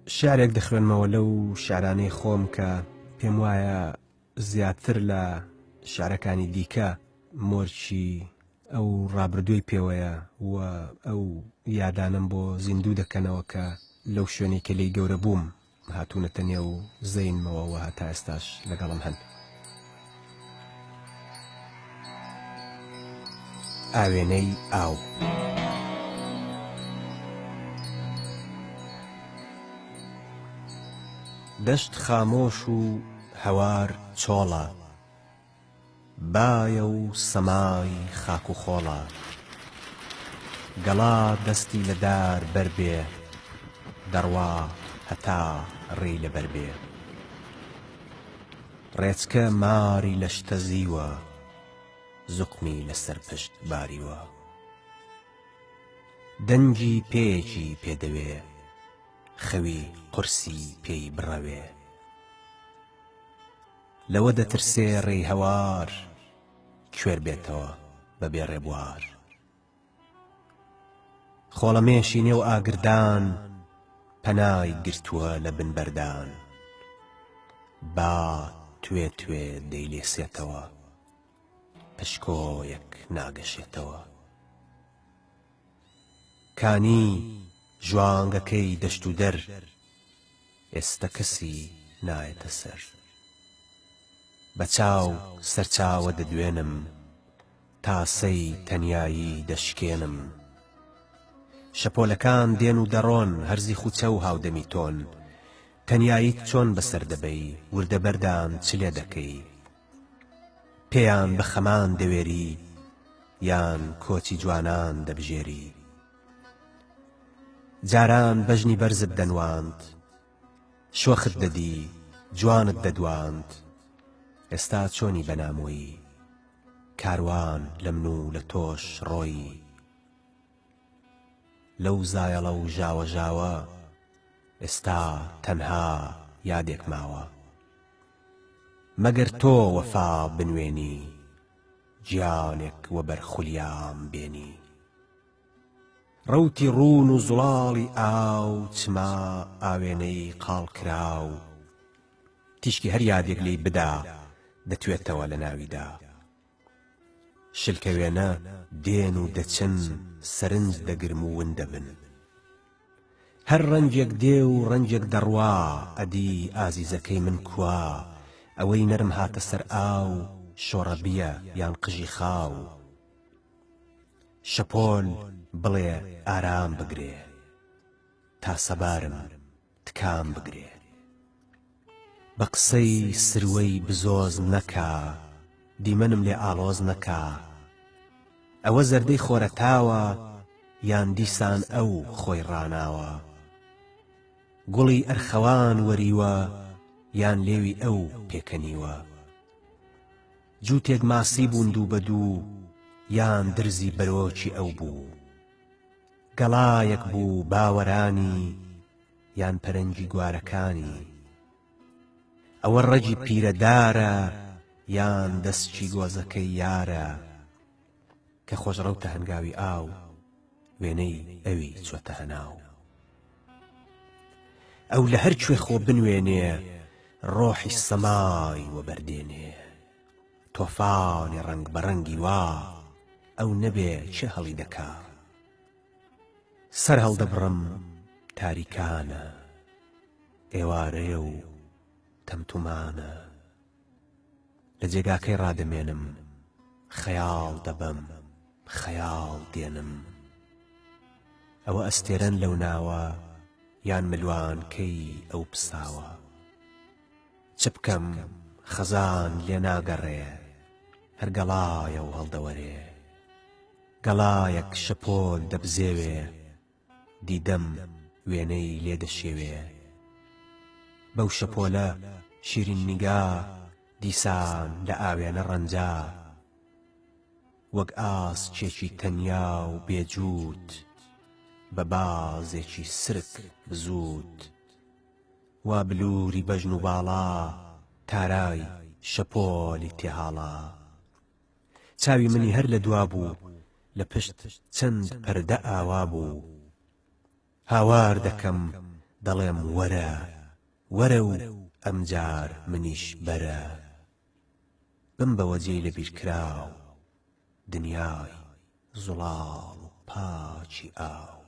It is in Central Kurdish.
شعرێک دەخوێنمەوە لەو شعرانەی خۆم کە پێم وایە زیاتر لە شعرەکانی دیکە مۆرکی ئەو ڕابردووی پێوەیە و ئەو یادانم بۆ زیندوو دەکەنەوە کە لەو شوێنەی کە لێی گەورە بووم هاتوونەتە نێو زەینمەوە و هەتا ئێستاش لەگەڵم هەن. ئاوێنەی ئاو. دەشت خامۆش و هەوار چۆڵە. بایە و سەمای خاک و خۆڵە. گەڵا دەستی لە دار بەر بێ، دەڕوا هەتا ڕێی لە بەر بێ. ڕێچکە ماری لەش تەزیوە، زوقمی لە سەر پشت باریوە. دەنگی پێیەکی پێ دەوێ، خەوی قورسی پێی بڕەوێ. لەوە دەترسێ ڕێی هەوار کوێر بێتەوە بە بێ ڕێبوار. خۆڵەمێشی نێو ئاگردان پەنای گرتووە لە بن بەردان. با توێ توێ دەیلێسێتەوە پشکۆیەک ناگەشێتەوە. کانی ژوانگەکەی دەشت و دەر ئێستە کەسی نایەتە سەر. بە چاو سەرچاوە دەدوێنم، تاسەی تەنیایی دەشکێنم. شەپۆلەکان دێن و دەڕۆن، هەرزی خوچە و هاودەمی تۆن. تەنیاییت چۆن بەسەر دەبەی، وردە بەردان چ لێ دەکەی؟ پێیان بە خەمان دەوێری، یان کۆچی جوانان دەبژێری؟ جاران بەژنی بەرزت دەنواند، شۆخت دەدی، جوانت دەدواند، ئێستا چۆنی بە نامۆیی، کاروان لە من و لە تۆش ڕۆیی. لەو زایەڵە و ژاوەژاوە، ئێستا تەنها یادێک ماوە. مەگەر تۆ وەفا بنوێنی، گیانێک وەبەر خولیام بێنی. ڕەوتی ڕوون و زوڵاڵی ئاو چما ئاوێنەی قاڵ کراو تیشکی هەر یادێک لێی بدا دەتوێتەوە لە ناویدا شلکە وێنە دێن و دەچن سەرنج دەگرم و ون دەبن هەر ڕەنگێک دێ و ڕەنگێک دەڕوا ئەدی ئازیزەکەی من کوا ئەوەی نەرم هاتە سەر ئاو شۆڕەبیە یان قژی خاو شەپۆل بڵێ ئارام بگرێ تا سەبارم تکام بگرێ بە قسەی سروەی بزۆز نەکا دیمەنم لێ ئاڵۆز نەکا ئەوە زەردەی خۆرەتاوە یان دیسان ئەو خۆی ڕاناوە گوڵی ئەرخەوان وەریوە یان لێوی ئەو پێکەنیوە جووتێک ماسی بوون دوو بە دوو یان درزی بەرۆکی ئەو بوو گەڵایەک بوو باوەرانی یان پەرەنگی گوارەکانی ئەوە ڕەگی پیرەدارە یان دەسکی گۆزەکەی یارە کە خۆش ڕەوتە هەنگاوی ئاو وێنەی ئەوی چۆتە هەناو ئەو لە هەر کوێ خۆ بنوێنێ ڕۆحی سەمای وەبەردێنێ تۆفانی ڕەنگ بە ڕەنگی وا ئەو نەبێ کێ هەڵی دەکا سەر هەڵدەبڕم تاریکانە ئێوارەیە و تەمتومانە لە جێگاکەی ڕادەمێنم خەیاڵ دەبەم خەیاڵ دێنم ئەوە ئەستێرەن لەو ناوە یان ملوانکەی ئەو پساوە چ بکەم خەزان لێ ناگەڕێ هەر گەڵایە و هەڵدەوەرێ گەڵایەک شەپۆل دەبزێوێ دیدەم وێنەی لێ دەشێوێ بەو شەپۆلە شیرین نیگا دیسان لە ئاوێنە ڕەنجا وەک ئاسکێکی تەنیا و بێ جووت بە بازێکی سرک بزووت وا بلووری بەژن و باڵا تارای شەپۆلی تێهاڵا چاوی منی هەر لە دوا بوو لە پشت چەند پەردە ئاوا بوو هاوار دەکەم. دەڵێم وەرە، وەرە و ئەمجار منیش بەرە. بمبەوە جێی لەبیرکراو، دنیای زوڵاڵ و پاکی ئاو.